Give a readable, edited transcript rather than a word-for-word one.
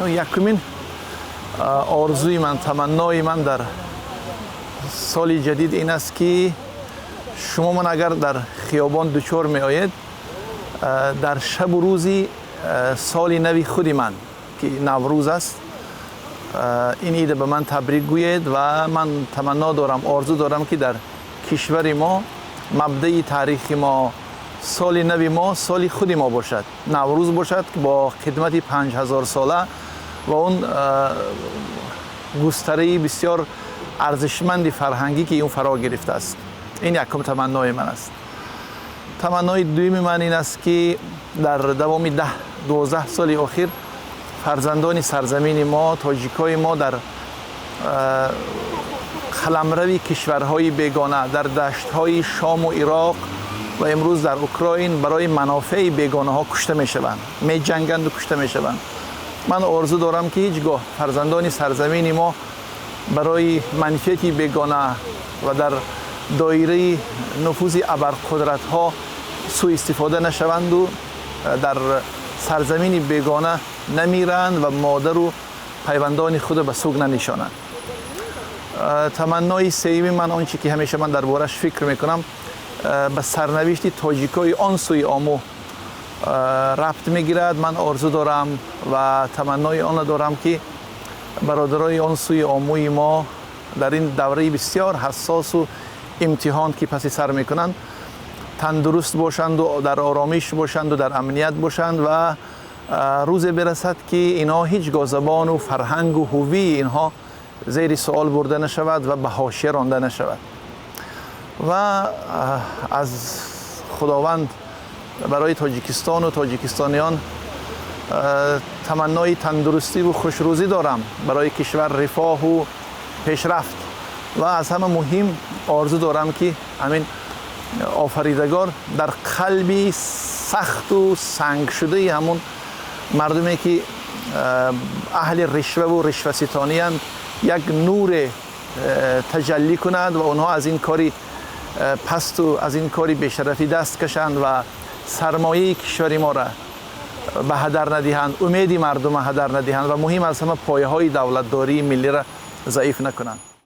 Якумин орзуи ман, таманнои ман дар соли ҷадид ин аст, ки шумо ман агар дар хиёбон дучор меоед, дар шабу рӯзи соли нави худи ман, ки Наврӯз аст, ин ида ба ман табрик гӯед. Ва ман таманно дорам, орзу дорам, ки дар кишвари мо, мабдаи таърихи мо, соли нави мо соли худи мо бошад, Наврӯз бошад бо қидмати 5000-сола ва он густараи бисёр арзишманди фарҳангӣ, ки он фаро гирифтааст. Ин якум таманнои ман аст. Таманнои дуюми ман ин аст, ки дар давоми 10-12 соли охир фарзандони сарзамини мо, тоҷикои мо, дар қаламрави кишварҳои бегона, дар даштҳои Шому Ироқ ва имрӯз дар Украин барои манофеи бегонаҳо кушта мешаванд, меҷанганду кушта мешаванд. Ман орзу дорам, ки ҳеҷ гоҳ фарзандони сарзамини мо барои манфиати бегона ва дар доираи нуфузи абарқудратҳо сӯистифода нашаванду дар сарзамини бегона намиранд ва модару пайвандони худро ба суг нанишонанд. Таманнои сеюми ман, он чи ки ҳамеша ман дар бораш фикр мекунам, ба сарнавишти тоҷикои он сӯи Омӯ рабт мегирад. Ман орзу дорам ва таманнои онро дорам, ки бародарои он сӯи Омӯи мо дар ин давраи бисёр ҳассосу имтиҳон, ки паси сар мекунанд, тандуруст бошанду дар оромиш бошанду дар амният бошанд ва рӯзе бирасад, ки инҳо ҳеҷ гоҳ забону фарҳангу ҳувии инҳо зери суол бурда нашавад ва ба ҳошия ронда нашавад. Ва аз Худованд барои Тоҷикистону тоҷикистониён таманнои тандурустиву хушрӯзӣ дорам, барои кишвар рифоҳу пешрафт. Ва аз ҳама муҳим, орзу дорам, ки ҳамин Офаридагор дар қалби сахту сангшудаи ҳамун мардуме, ки аҳли ришваву ришваситониянд, як нуре таҷаллӣ кунад ва онҳо аз ин кори пасту аз ин кори бешарафӣ даст кашанд ва сармояи кишвари моро ба ҳадар надиҳанд, умеди мардума ҳадар надиҳанд ва муҳим аз ҳама, пояҳои давлатдории миллиро заиф накунанд.